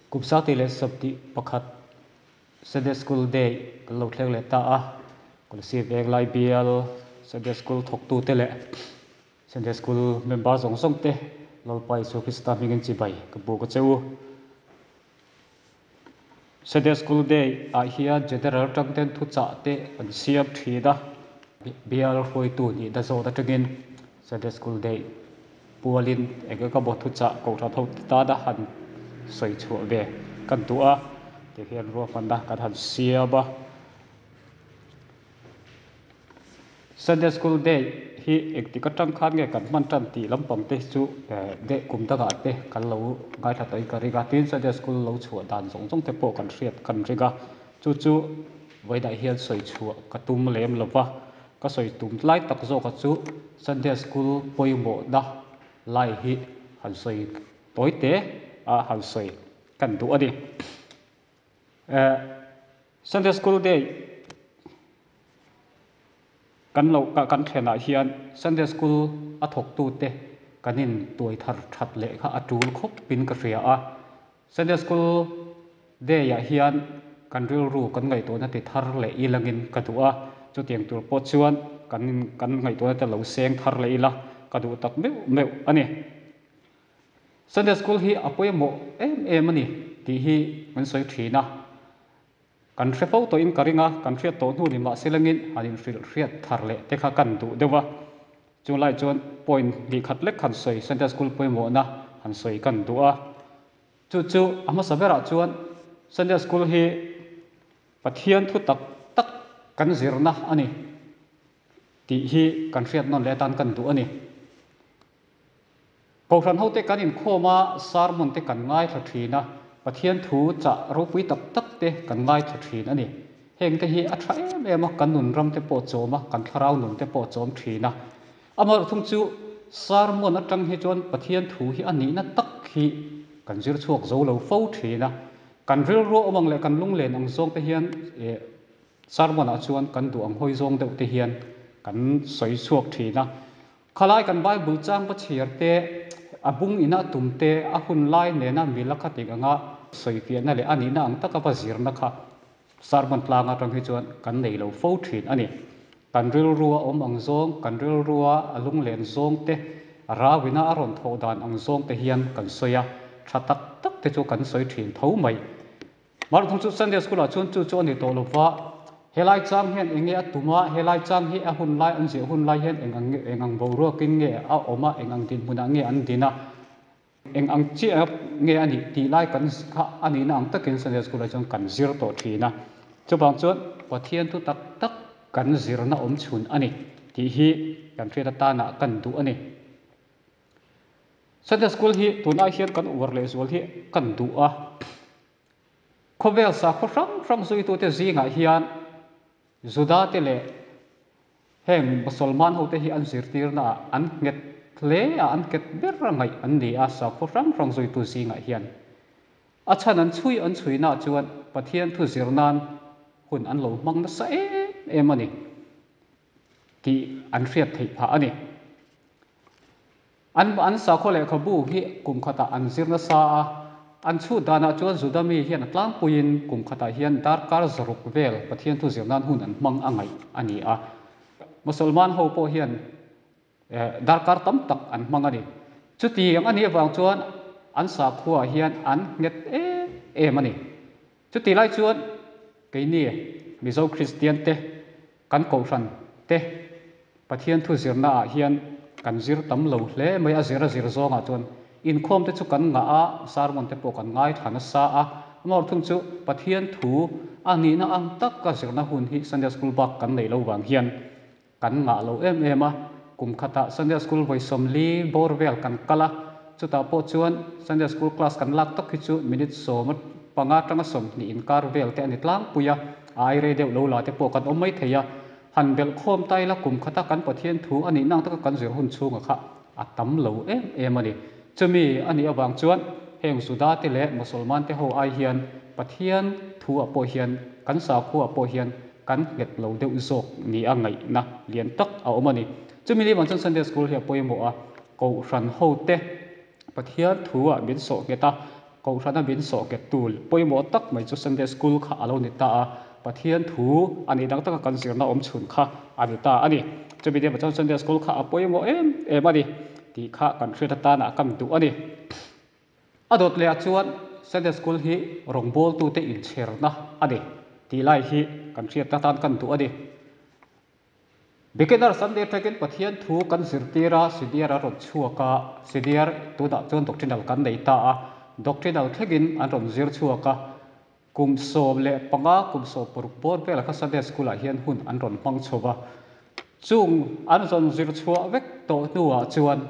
Kum sati leh 21 Sunday School Day kan lo thleng leh ta a, Kolasib Venglai bial Sunday School thawktute leh Sunday School member zawng zawng te Lalpa Isua Krista hmingin chibai ka buk a che u. Sunday School Day ah hian General atang ten thuchah te an siam thin a, bial hruaitu nihna zawt atangin Sunday School Day pualin eng eng emaw thuchah kohhran ho te tana han sawi chhuah ve kan duh a, tihian ruahmanna kan han siam a. Sunday School Day hi engtik atang khan nge kan hman tan tih lampang te chu deh kum dangah te kan lo ngaithla tawhin ka ring a, tin Sunday School lo chhuah dan zawng zawng te pawh kan hriat kan ring a, chu chu vawiinah hian sawi chhuah ka tum lem lo va, ka sawi tum lai tak zawka chu Sunday School pawimawhna lai hi han sawi tawi te a han sawi kan duh a ni. Sunday School Day kan lo kan thlenah hian Sunday School a thawktute kan in tuai thar that leh kha a tul khawp in ka hria a. Sunday School Day ah hian kan rilru kan ngaihtuahna ti thar leh ilangin ka duh a, chutiang tur pawh chuan kan kan ngaihtuahna te lo seng thar leh ila ka duh tak meuh meuh a ni. Sunday School hi a pawimawh em em a ni tih hi kan sawi thin a, kan hre fo tawhin ka ring a, kan hriat tawh hnu ni mahse langin han inhrilh hriat thar leh te kha kan duh deuh a, chulai chuan point hnih khat lek han sawi Sunday School pawimawhna han sawi kan duh a, chu chu a hmasa berah chuan Sunday School hi Pathian thu tak tak kan zirna a ni tih hi kan hriat nawn leh atan kan duh a ni. Kohhran hote kan inkhawm a, sermon te kan ngaithla thin a, Pathian thu chah ropui tak tak te kan ngaithla thin a ni. Heng te hi a tha em em a, kan nun ram te pawh chawm a, kan thlarau nun te pawh chawm thin a. Amaherawh thung chu sermon atang hi chuan Pathian thu hi a nihna tak hi kan zir chhuak zo lo fo thin a. Kan rilru awm ang leh kan lunglen ang zawng te hian sermon ah chuan kan duh ang hawi zawng deuh te hian kan sawi chhuak thin a. Khalai kan Bible chang va chhiar te, a bung ina tum te, a hun lai nena mila kha tih anga sawifiahna leh a nihna ang taka va zirna kha sermon tlang atang hi chuan kan nei lo fo thin a ni. Kan rilrua awm ang zawng, kan rilrua a lunglen zawng te, a rauina a rawn thawh dan ang zawng te hian kan sawi a, tha tak tak te chu kan sawi thin tho mai. Marthung chu Sunday School ah chuan chu chu a ni tawh lova, helai chang hian eng nge a tum a, helai chang hi a hun lai an ziah hun lai hian eng ang nge eng ang boruakin nge a awm a, eng ang dinhmunah nge an din a, eng ang chiah nge a nih tih lai kan kha a nihna ang takin Sunday School ah chuan kan zir tawh thin a. Chuvang chuan Pathian thu tak tak kan zirna awm chhun a ni tih hi kan hriat atana kan duh a ni. Sunday School hi tunah hian kan uar lehzual hi kan duh a. Khawvel sakhaw hrang hrang zuitute zingah hian Judate leh heng Mosolman hote hi an zirtirnaah an nghet hle a, an nghet ber a ngaih an ni a sakhaw hrang hrang zuitu zingah hian. A chhan an chhui an chhuinaah chuan Pathian thu zir nan hun an lo hmang nasa em em a ni tih an hriat theih phah a ni. An an sakhaw lehkhabu hi kum khatah an zir nasa a, an chhut danah chuan Juda mi hian a tlangpuiin kum khatah hian darkar zaruk vel Pathian thu zir nan hun an hmang a ngaih a ni a. Musalman ho pawh hian darkar tam tak an hmang a ni. Chutiang a nih avang chuan an sakhuaah hian an nghet em em a ni. Chutih lai chuan keini Mizo Kristian te kan kohhran te Pathian thu zirna ah hian kan zir tam lo hle mai a, zir a zir zawngah chuan inkhawm te chu kan ngah a, sermon te pawh kan ngaithla nasa a, amaherawh thung chu Pathian thu a nihna ang taka zirna hun hi Sunday School bak kan neih lo vang hian Kan ngah lo em em a, kum khatah Sunday School vawi 40 bawr vel kan kal a, chutah pawh chuan Sunday School class kan lak tak hi chu minute 15 atanga 20 inkar vel te a ni tlangpui a, a ai rei deuh lo la te pawh kan awm mai thei a, han belh khawm ta ila kum khata kan Pathian thu a nihna ang taka kan zir hun chhunga kha a tam lo em em a ni. Chumi a nih avang chuan heng Juda te leh Mosolman te ho ai hian Pathian thu ah pawh hian kan sakhua ah pawh hian kan nghet lo deuh zawk ni a ngaihna lian tak a awm a ni. Chumi ni vang chuan Sunday School hi a pawimawh a, Kohhran hote Pathian thu ah min sawh nghet a, Kohhrana min sawhkettu pawimawh tak mai chu Sunday School kha a lo ni ta a, Pathian thu a nih dang taka kan zirna awm chhun kha a ni ta a ni. Chumi deuhah chuan Sunday School kha a pawimawh em em a ni tih kha kan hriat atana kan duh a ni. A dawt lehah chuan Sunday School hi rawngbawltute inchherna a ni tih lai hi kan hriat atan kan duh a ni. Beginner Sunday takin Pathian thu kan zirtir a, senior a rawn chhuak a, senior tunah chuan doctrinal kan nei ta a, doctrinal thlengin an rawn zir chhuak a, kum 15, kum 16 bawr velah kha Sunday School ah hian hun an rawn hmang chho va, chung an rawn zir chhuah vek tawh hnuah chuan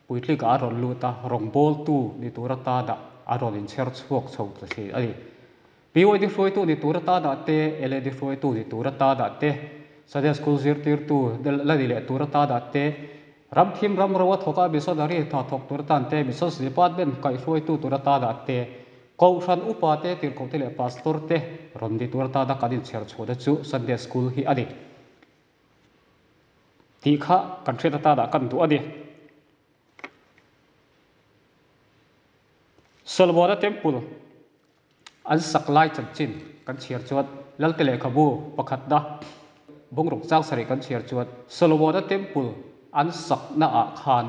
puitling ah a rawn lut a, rawngbawltu ni tur atana a rawn inchher chhuak chho ta thin a ni. PYD hruaitu ni tur atana te, LAD hruaitu ni tur atana te, Sunday School zirtirtu la ni leh tur atana te, ram thim ram ro a thawk a missionary hna thawk tur atan te, Missions Department kaihhruaitu tur atana te, Kohhran upa te, tirhkoh te leh pastor te rawn ni tur atana kan inchher chhuahna chu Sunday School hi a ni tih kha kan hriat atana kan duh a ni. Solomona Temple An sak lai chanchin kan chhiar chuan Lalte lehkhabu pakhatna bungruk chang sarih kan chhiar chuan Solomona Temple an sakna ah khan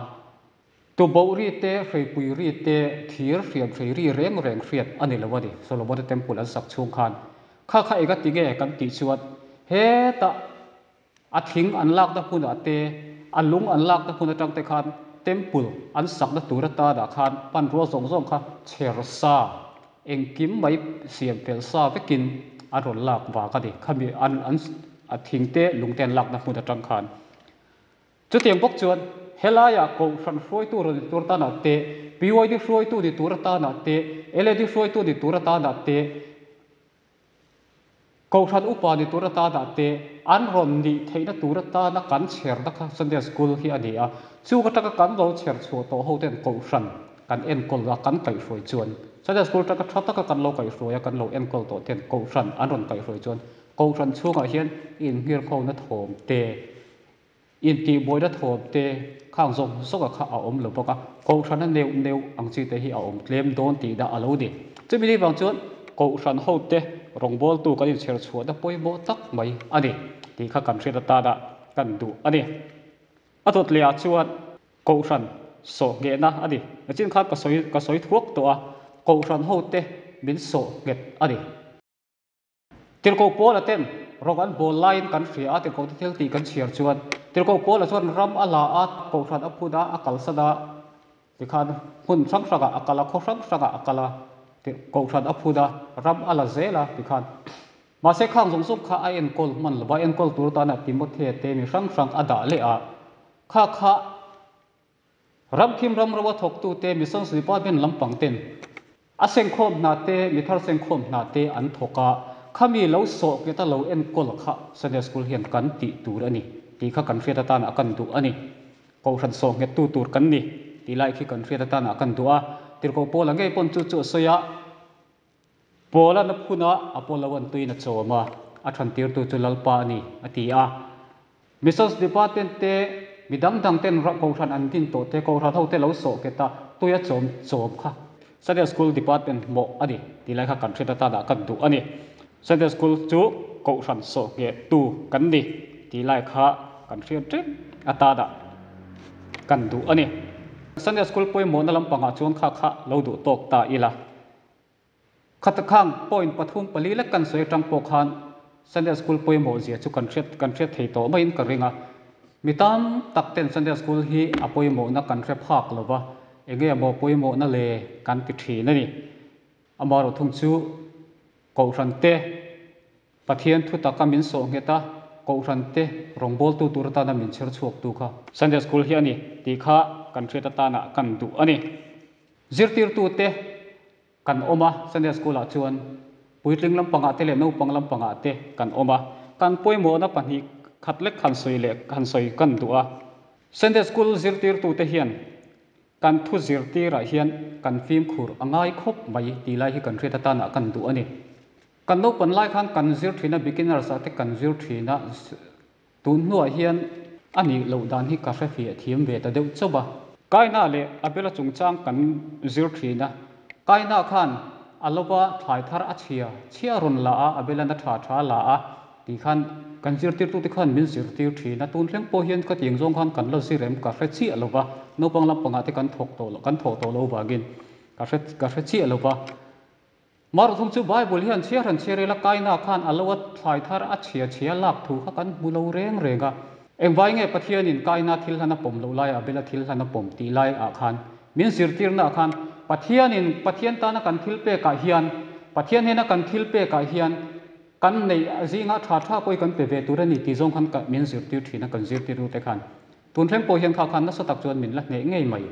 tuboh ri te, hreipui ri te, thir hriam hrei ri reng reng hriat a ni lo a ni. Solomona Temple an sak chhung khan kha kha enga ti nge kan tih chuan hetah A thing an lakna hmunah te, a lung an lakna hmun atang te khan temple an sakna tur atanah khan hmanrua zawng zawng kha chher sa, engkim mai siam fel sa vekin an rawn lak vang a ni. Khami an an a thing te, lung te an lakna hmun atang khan. Chutiang bawk chuan helaiah Kohhran hruaitu rawn ni tur atanah te, PYD hruaitu ni tur atanah te, LAD hruaitu ni tur atanah te, Kohhran upa ni tur atana te an rawn nih theihna tur atana kan chherna kha Sunday School hi a ni a, chung atanga kan lo chher chhuah tawh ho ten Kohhran kan enkawl a, kan kaihhruai chuan Sunday School atanga tha taka kan lo kaihhruai a, kan lo enkawl tawh ten Kohhran an rawn kaihhruai chuan Kohhran chhungah hian inngirnghona thawm te, Intihbuaina thawm te khang zawk zawka kha a awm lo bawk a, Kohhrana neuh neuh ang chi te hi a awm tlem dawn tih dah a lo ni. Chumi ni vang chuan Kohhran ho te rawngbawltu kan inchher chhuahna pawimawh tak mai a ni tih kha kan hriat atana kan duh a ni. A dawt lehah chuan Kohhran sawh nghehna a ni. Nachin khan ka sawi ka sawi thuak tawh a, Kohhran ho te min sawh nghet a ni. Tirhkoh Paula ten rawng an bawl laiin kan hria a, tirhkoh te thil tih kan chhiar chuan Tirhkoh Paula chuan ram a la a, kohhran a phun a, a kalsan a, tikhan hmun hrang hrangah a kal a, khaw hrang hrangah a kal a, kohhran a phun a, ram a la zel a tikhan. Mahse khang zawng zawng kha a enkawl hman lo va, enkawl tur tana Timothea te mi hrang hrang a dah leh a, kha kha Ramthim ram ro a thawktute Missions Department lampang ten a sengkhawm hna te, mithar sengkhawm hna te an thawk a, khami lo sawh nghet a lo enkawl kha Sunday School hian kan tih tur a ni tih kha kan hriat atana kan duh a ni. Kohhran sawh nghettu tur kan ni tih lai khi kan hriat atana kan duh a, Tirhkoh Paula ngei pawn chu chu a sawi a, Paula na phun a, Apollo an tuin a chawm a, a thantirtu chu Lalpa a ni, a ti a. Missions Department te, mi dang dang ten Kohhran an din tawh te, Kohhran ho te lo sawh ket a, tui a chawm chawm kha Sunday School Department mawh a ni tih lai kha kan hriat atana kan duh a ni. Sunday School chu Kohhran sawh ngheh tu kan ni tih lai kha kan hriat reng atana kan duh a ni. Sunday School pawimawhna lampangah chuan kha kha lo duh tawk ta ila. Khata khang point pathum pali lek kan sawi atang pawh khan Sunday School pawimawh zia chu kan hriat kan hriat thei tawh maiin ka ring a. Mi tam tak ten Sunday School hi a pawimawhna kan hre phak lo va, enge maw pawimawhna le kan ti thin a ni. Amaherawh thung chu Kohhran te Pathian thu taka min sawh nghet a, Kohhran te rawngbawltu tur atana min chher chhuaktu kha Sunday School hi a ni tih kha kan hriat atana kan duh a ni. Zirtirtute kan awm a, Sunday School ah chuan puitling lampangah te leh naupang lampangah te kan awm a, kan pawimawhna pahnih khat lek han sawi leh han sawi kan duh a. Sunday School zirtirtute hian kan thu zirtirah hian kan fimkhur a ngai khawp mai tih lai hi kan hriat atana kan duh a ni. Kan naupan lai khan kan zir thin a, beginners ah te kan zir thin a, Tun hnuah hian a nih loh dan hi ka hre fiah thiam ve ta deuh chauh a. Kaina leh Abela chungchang kan zir thin a. Kaina khan a lova thlai thar a chhia chhia rawn la a, Abel-a'n a tha tha la a tih khan kan zirtirtute khan min zirtir thin a, tun thleng pawh hian ka tiang zawng khan kan la zir em ka hre chiah lo va, naupang lampangah te kan thawk tawh lo kan thawh tawh lo vangin ka hre ka hre chiah lo va. Maruthum chu Bible hian chhiar han chhiar ila Kaina khan a lo a thlai thar a chhia chhia lak thu kha kan hmu lo reng reng a. Engvai nge Pathianin Kaina thil hlan a pawm loh laiah Abela thil hlan a pawm tih laiah khan min zirtirnaah khan Pathianin Pathian tana kan thil pekah hian Pathian hnena kan thil pekah hian kan neih zingah tha tha pawh hi kan pe ve tur a ni tih zawng khan min zirtir thin a kan zirtirtute khan. Tun thleng pawh hian kha khan nasa tak chuan min la hneh ngei mai.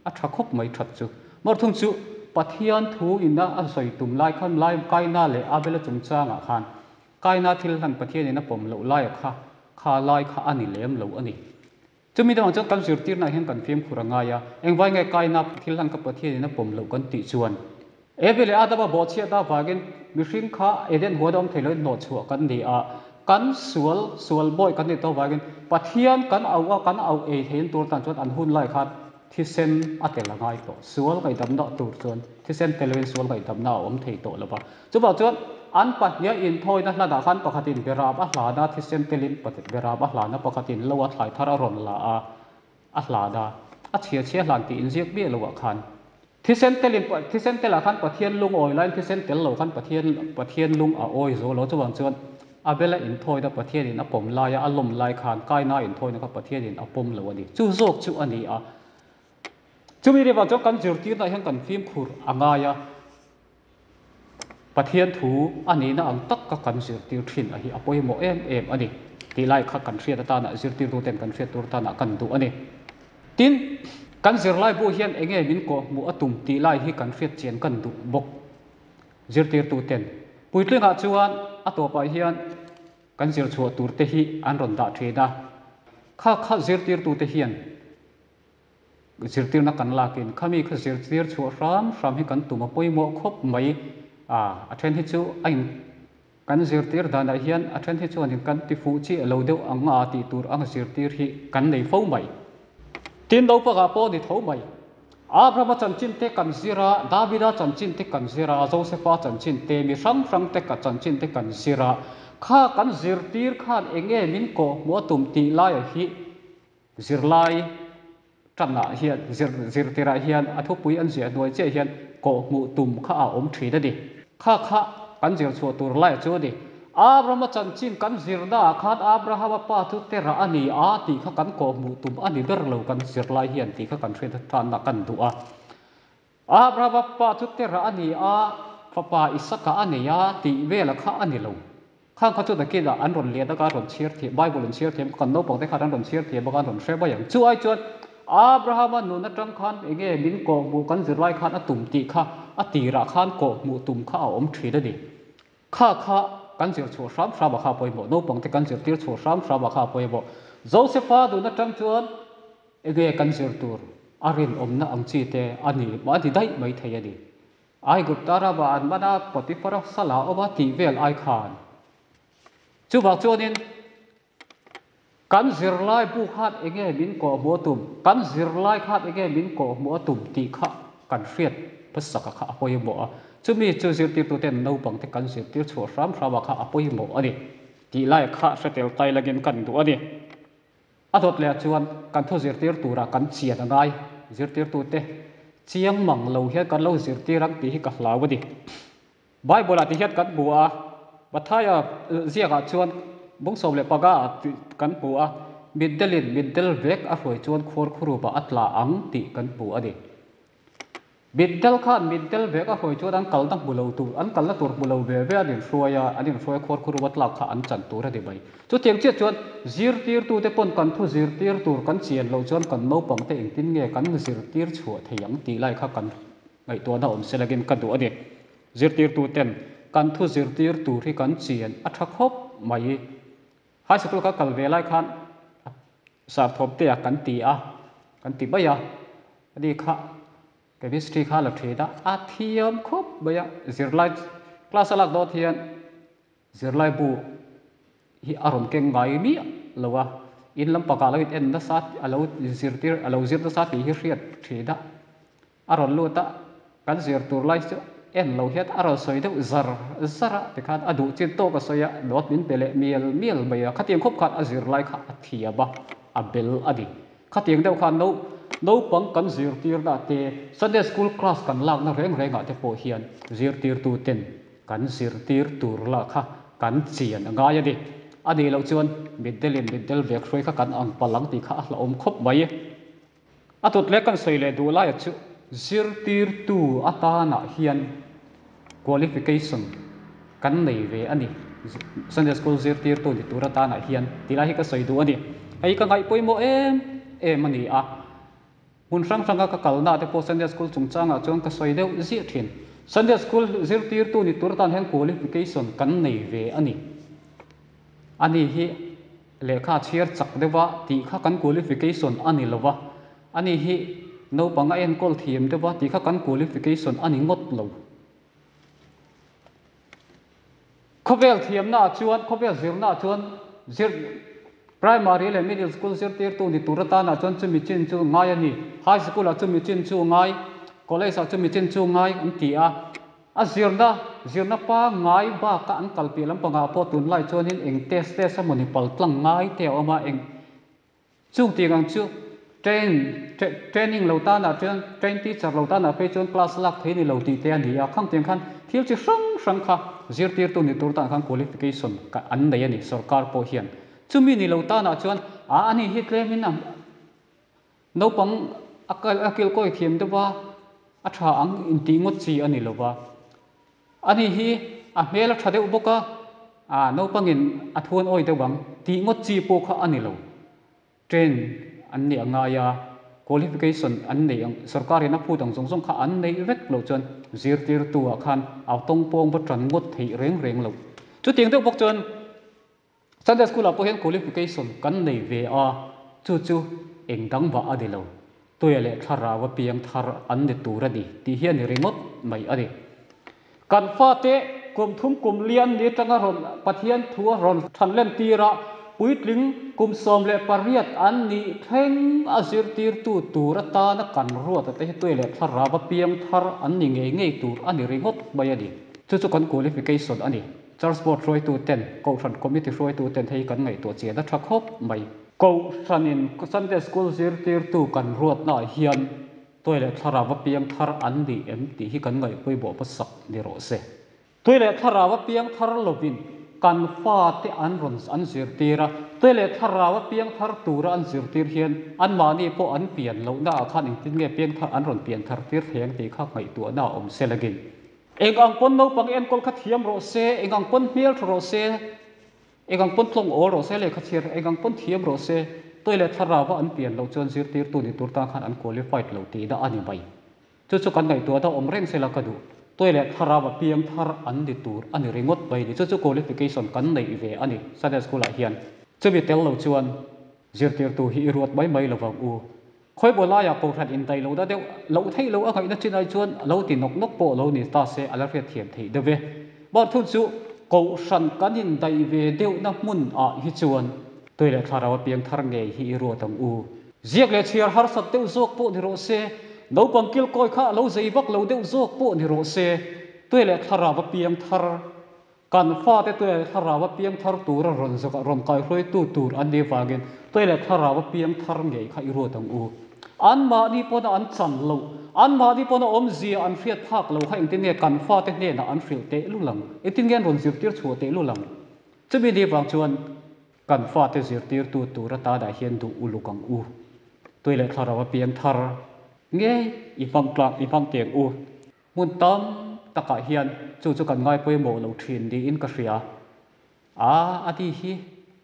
A tha khawp mai that chu. Mawrthung chu Pathian thu ina a sawi tum lai khan lai Kaina leh Abela chungchangah khan Kaina thil hlan Pathianin a pawm loh laia kha kha lai kha a ni lem lo a ni. Chumi dangah chuan kan zirtirnaah hian kan fimkhur a ngai a, engvai nge Kaina thil hlan kha Pathianin a pawm loh kan tih chuan Evi leh Adama bawhchhiat avangin mihring kha Eden huan a awm thei loin hnawhchhuah kan ni a, kan sual sual bawi kan nih tawh avangin Pathian kan auh a, kan auh ei theihin tur tan chuan an hun lai khan thisen a tel a ngai tawh. Sual ngaihdamna tur chuan thisen tel loin sual ngaihdamna a awm thei tawh lo va. Chuvang chuan an pahniha inthawina hlanah khan pakhatin berap a hlan a, thisen telin berap a hlan a, pakhatin lo a thlai thar a rawn la a, a hlan a, a chhia chhia hlan tih inziak miah loah khan Thisen telin thisen telah khan Pathian lung awi laiin thisen tel lo khan Pathian Pathian lung a awi zo lo. Chuvang chuan Abela inthawina Pathianin a pawm laia a lawm lai khan Kaina inthawina kha Pathianin a pawm lo a ni. Chu zawk chu a ni a. Chumi ri vang chuan kan zirtirnaah hian kan fimkhur a ngai a. Pathian thu a nihna ang taka kan zirtir thin a hi a pawimawh em em a ni tih lai kha kan hriat atana zirtirtuten kan hriat tur atana kan duh a ni. Tin, kan zirlaibu hian eng nge min kawhhmuh a tum tih lai hi kan hriat chian kan duh bawk. Zirtirtuten puitlingah chuan a tawpah hian kan zirchhuah turte hi an rawn dah thin a, kha kha zirtirtute hian Zirtirna kan lakin khami kha zirtir chhuah hram hram hi kan tum a pawimawh khawp mai a, a then hi chu a in kan zirtir danah hian a then hi chuanin kan ti fuh chiah lo deuh ang a tih tur ang zirtir hi kan nei fo mai. Tin naupangah pawh ni tho mai. Abrahama chanchin te kan zir a, Davida chanchin te kan zir a, Josefa chanchin te, mi hrang hrang te ka chanchin te kan zir a, kha kan zirtir khan eng nge min kawhhmuh a tum tih laiah hi Zirlai tanah hian zir zirtirah hian a thupui an ziah hnuai chiah hian kawhhmuh tum kha a awm thin a ni. Kha kha kan zir chhuah tur lai chu a ni. Abrahama chanchin kan zirnaah khan Abrahama pa chu Terah a ni a tih kha kan kawhhmuh tum a ni ber lo kan zirlai hian tih kha kan hriat tanna kan duh a. Abrahama pa chu Terah a ni a, fapa Isaka a nei a tih vela kha a ni lo. Khang kha chu nakinah an rawn lian anga rawn chhiar thiam, Bible an chhiar thiam, kan naupangte khan an rawn chhiar thiam anga an rawn hre mai ang. Chu ai chuan Abrahama nun atang khan enge min kawhhmuh kan zirlai khan a tum tih kha a tirah khan kawhhmuh tum kha a awm thin a ni. Kha kha kan zir chhuah hram hram a kha pawimawh, naupangte kan zirtir chhuah hram hram a kha pawimawh. Josepha nun atang chuan enge kan zir tur a rinawmna ang chi te a ni, a ni daih mai thei a ni. Aigupta rama an man a, Potiphara sal a awm a tih vel ai khan. Chuvang chuanin kan zirlai bu khan enge min kawhhmuh a tum, kan zirlai khan enge min kawhhmuh a tum tih kha kan hriat hmasaka kha a pawimawh a. Chumi chu zirtirtuten naupangte kan zirtir chhuah hram hrama kha a pawimawh a ni tih lai kha hre tel tailangin kan duh a ni. A dawt leh chuan kan thu zirtir turah kan chian a ngai. Zirtirtute chiang mang lo hian kan lo zirtir ang tih hi ka hlau a ni. Bible-ah ti hian kan hmu a, Mathaia ziakah chuan bung 15 ah kan hmu a, mitdelin mitdel vek a hruai chuan khuarkhurupah a tla ang tih kan hmu a ni. Mitdel khan mitdel vek a hruai chuan an kalna hmu lo tur, an kalna tur hmu lo ve ve an inhruai a, an inhruai a khuar khurup a tlak kha an chan tur a ni mai. Chutiang chiah chuan zirtirtute pawn kan thu zirtir tur kan chian loh chuan kan naupangte engtin nge kan zirtir chhuah thei ang tih lai kha kan ngaihtuahna awm se lagin ka duh a ni. Zirtirtuten kan thu zirtir tur hi kan chian a tha khawp mai. High School ka kal ve lai khan Sarthawptea kan ti a, kan ti mai a, ani kha Chemistry kha la thin a, a thiam khawp mai a, zirlai class a lak dawt hian zirlai bu hi a rawn keng ngai miah lo a, in lampangah a lo in en nasa a lo zirtir a lo zir nasa tih hi hriat thin a, a rawn lut a. Kan zir tur lai chu en lo hian a rawn sawi deuh zar zar a, tikhan a duh chin tawk a sawi a, note min pe leh mial mial mai a, khatiang khawp khan a zir lai kha a thiam a, a bel a ni. Khatiang deuh khan no naupang kan zirtirna te, Sunday School class kan lakna reng rengah te pawh hian zirtirtu ten kan zirtir tur lah kha kan chian a ngai a ni. A nih loh chuan mitdelin mitdel vek hruai kha kan ang palh ang tih kha a hlauhawm khawp mai. A tut leh kan sawi leh duh laia chu zirtirtu atanah hian qualification kan nei ve a ni. Sunday School zirtirtu ni tur atanah hian tih lai hi ka sawi duh a ni. Hei ka ngaih pawimawh em em a ni a. Hmun hrang hranga ka kalna te pawh Sunday School chungchangah chuan ka sawi deuh ziah thin. Sunday School zirtirtu ni tur atan hian qualification kan nei ve a ni. Ani hi lehkha chhiar chak deuha tih kha kan qualification a ni lo va, ani hi naupang a enkawl thiam deuha tih kha kan qualification a ni ngawt lo. Khawvel thiamnaah chuan, khawvel zirnaah chuan zir primary leh middle school zirtirtu ni tur atanah chuan chumi chin chu ngai a ni, high school ah chumi chin chu ngai, college ah chumi chin chu ngai an ti a. A zirna, zirna pangngai baka an kal piah lampangah pawh tunlai chuanin eng test test emawni paltlang ngai te a awm a, eng chung tih ang chu train, training lo tanah chuan train teacher lo tanah phei chuan class lak thei ni lo tih te a ni a, khang tiang khan thil chi hrang hrang kha zirtirtu ni tur tan khan qualification an nei a ni sorkar pawh hian. Chumi ni lo tanah chuan a ani hi tlemin a. Naupang a kal a kilkawi thiam deuh a, a tha ang intih ngawt chi a ni lo va. Ani hi a hmel a tha deuh bawk a, ah naupangin a thuan awi deuh ang tih ngawt chi pawh kha a ni lo. Train an nih a ngai a, qualification an neih ang, sorkarin a phut ang zawng zawng kha an neih vek loh chuan zirtirtu ah khan a tawngpawng va tan ngawt theih reng reng lo. Chutiang deuh bawk chuan Sunday School ah pawh hian qualification kan nei ve a, chu chu eng dang vah a ni lo. Tuia leh thlarau a piang thar an ni tur a ni tih hi a ni ringawt mai a ni. Kan fate kum thum kum lian ni atanga rawn Pathian thu a rawn than len tir a, puitling kum 18 an nih thleng a zirtirtu tur atana kan ruat a te hi tuia leh thlarau a piang thar an ni ngei ngei tur a ni ringawt mai a ni. Chu chu kan qualification a ni. Church Board hruaitu ten, Kohhran Committee hruaitu ten hei kan ngaihtuah chian a tha khawp mai. Kohhranin Sunday School zirtirtu kan ruatnaah hian tuai leh thlarau a piang thar an ni em tih hi kan ngaihpawimawh hmasak ni rawh se. Tuai leh thlarau a piang thar lovin kan fate an rawn an zirtir a, tuai leh thlarau a piang thar tura an zirtir hian anmahni pawh an pian lohnaah khan engtin nge piang thar an rawn pian thar tir thei ang tih kha ngaihtuahna a awm se lagin. Eng ang pawn naupang enkawl kha thiam rawh se, eng ang pawn hmel tha rawh se, eng ang pawn tlawng awl rawh se, lehkha chhiar eng ang pawn thiam rawh se, toilet thlarau a an pian loh chuan zirtirtu ni tur tan khan an qualified lo tihna a ni mai. Chu chu kan ngaihtuah deuh awm reng sela ka duh. Toilet thlarau a piang thar an ni tur a ni ringawt mai ni. Chu chu qualification kan neih ve a ni Sunday School ah hian. Chumi tel lo chuan zirtirtu hi i ruat mai mai lovang u. Khawibaw laiah kohhran indaih lohna deuh loh theih loh a ngaihna chin ai chuan lo ti nawk nawk pawh lo ni ta se a la hriatthiam theih deuh e. Mahni thung chu kohhran kan indaih ve deuhna hmun ah hi chuan tui leh thlarau a piang thar ngei hi i ruat ang u. Ziak leh chhiar harsat deuh zawk pawh ni rawh se, naupang kilkawi kha a lo zei vak lo deuh zawk pawh ni rawh se, tui leh thlarau a piang thar Kan fate tuai thlarau a piang thar tura rawn zawkah rawn kaihruaitu tur an nih vangin tuai leh thlarau a piang thar ngei kha i ruat ang u. Anmahni pawna an chan loh, anmahni pawna awmzia an hriat phak lo kha engtin nge kan fate hnenah an hrilh teh lul ang? Engtin nge an rawn zirtir chhuah teh lul ang? Chumi ni vang chuan kan fate zirtirtu tur atanah hian duh uluk ang u. Tuai leh thlarau a piang thar ngei i hmang tlak i hmang teh ang u. Hmun tam takah hian chu chu kan ngai pawimawh lo thin niin ka hria. A, a ti hi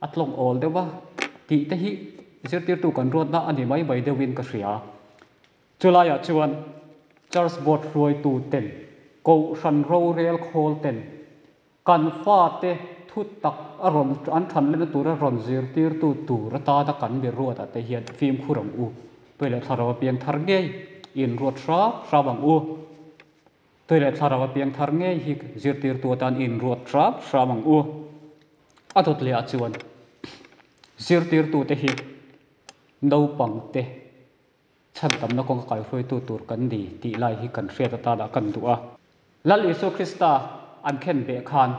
a tlawng awl deuh a, tih te hi zirtirtu kan ruatna a ni mai mai deuhin ka hria. Chulaiah chuan Church Board hruaitu ten, Kohhran rorel khawl ten Kan fate thu tak a rawn an than lehna tura rawn zirtirtu tur atana kan mi ruatah te hian fimkhur ang u. Tui leh thlarau a piang thar ngei in ruat hram hram ang u. Tui leh thlarau a piang thar ngei hi zirtirtu atan in ruat hram hram ang u. A dawt lehah chuan zirtirtute hi naupangte. Chhandamna kawnga kaihruaitu tur kan ni tih lai hi kan hriat atana kan duh a. Lal Isua Krista an khen beh khan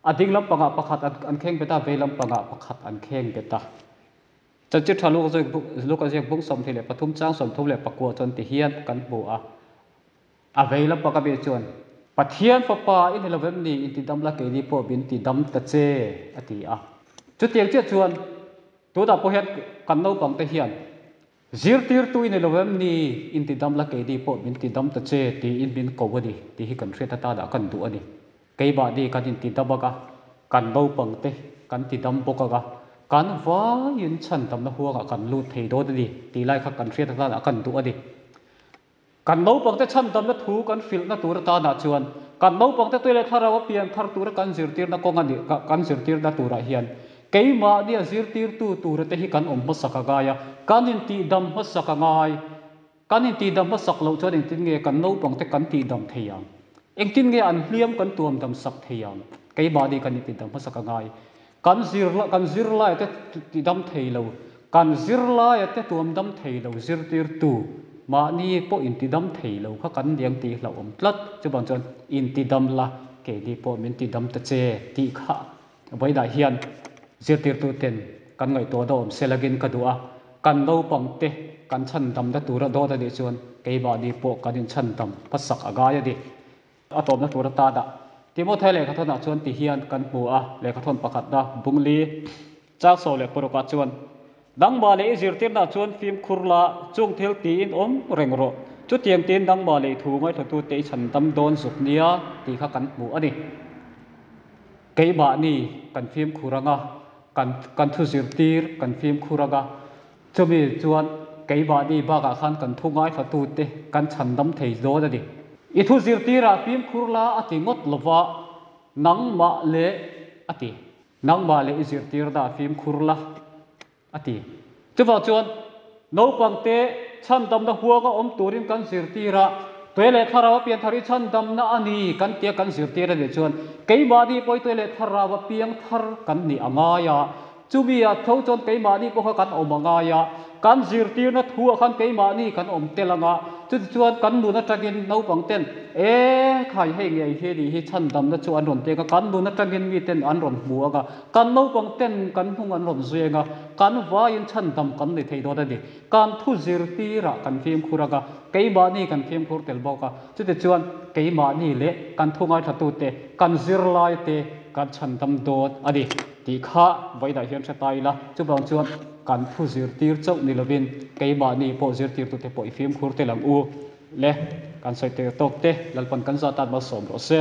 a ding lampangah pakhat an kheng bet a, vei lampangah pakhat an kheng bet a. Chanchin tha Luka ziak bung 23 chang 34 chuan ti hian kan hmu a. A vei lampang a mi chuan, Pathian Fapa i ni lo vem ni? Inti dam la keini pawh min ti dam ta che, a ti a. Chutiang chiah chuan tunah pawh hian kan naupangte hian Zirtirtu i ni lo em ni? Inti dam la keini pawh min ti dam ta che tiin min ko a ni tih hi kan hriat atana kan duh a ni. Keimahni kan inti dam anga, kan naupangte kan ti dam bawk anga, kan vaiin chhandamna huangah kan lut thei dawn a ni tih lai kha kan hriat atana kan duh a ni. Kan naupangte chhandamna thu kan hrilhna tur atanah chuan kan naupangte tui leh thlarau a pian thar tura kan zirtirna kawng a nih kan zirtirna turah hian keimahnia zirtirtu tura te hi kan awm hmasak a ngai a, kan intihdam hmasak a ngai. Kan intihdam hmasak loh chuan engtin nge kan naupangte kan tihdam thei ang? Engtin nge an hliam kan tuamdam sak thei ang? Keimahni kan intihdam hmasak a ngai. Kan zir kan zirlaia te tidam thei lo, kan zirlaia te tuamdam thei lo zirtirtu mahni pawh intidam thei lo kha kan niang tih hlauhawm tlat. Chuvang chuan intidam la, keini pawh min tidam ta che tih kha vawiinah hian zirtirtu ten kan ngaihtuah dawm selangin ka duh a, kan naupang te kan chhandamna tura dawn a nih chuan keimahni pawh kan inchhandam hmasak a ngai a ni. A tawpna tur atana Timothea lehkhathawnah chuan ti hian kan hmu a, lehkhathawn pakhatna bungli chang 16 ah chuan, Nangmah leh i zirtirnaah chuan fimkhur la, chung thil tiin awm reng rawh, chutiang tiin nangmah leh i thu ngaihthlatute i chhan dam dawn zuk nia tih kha kan hmu a ni. Keimahni kan fimkhur anga, kan kan thu zirtir kan fimkhur anga, Chumi chuan keimahni bakah khan kan thu ngaithlatute kan chhandam thei dawn a ni. I thu zirtirah fimkhur la a ti ngawt lova, nangmah leh a ti. Nangmah leh i zirtirna fimkhur la a ti. Chuvang chuan naupangte chhandamna huanga awm turin kan zirtir a, Tuai leh Thlarau a pianthar i chhandamna a ni kan tia kan zirtir a nih chuan keimahni pawh i tuai leh Thlarau a piangthar kan nih a ngai a. Chumi ah tho chuan keimahni pawh kha kan awm a ngai a, kan zirtirna thu ah khan keimahni kan awm tel ang a, chutichuan kan nun atangin naupang ten e khai hei ngei hi nih hi chhandamna chu an rawn pek a, kan nun atangin mi ten an rawn hmu ang a, kan naupang ten kan hnung an rawn zui ang a, kan vaiin chhandam kan ni thei dawn a ni. Kan thu zirtirah kan fimkhur ang a, keimahni kan fimkhur tel bawk a, chutichuan keimahni leh kan thu ngaithlatute, kan zirlaite kan chhandam dawn a ni. Tih kha vawiinah hian hre ta ila, chuvang chuan kan thu zirtir chauh ni lovin keimahni pawh zirtirtute pawh i fimkhur tel ang u le, kan sawi tel tawk te Lalpan kan zat tan malsawm rawh se.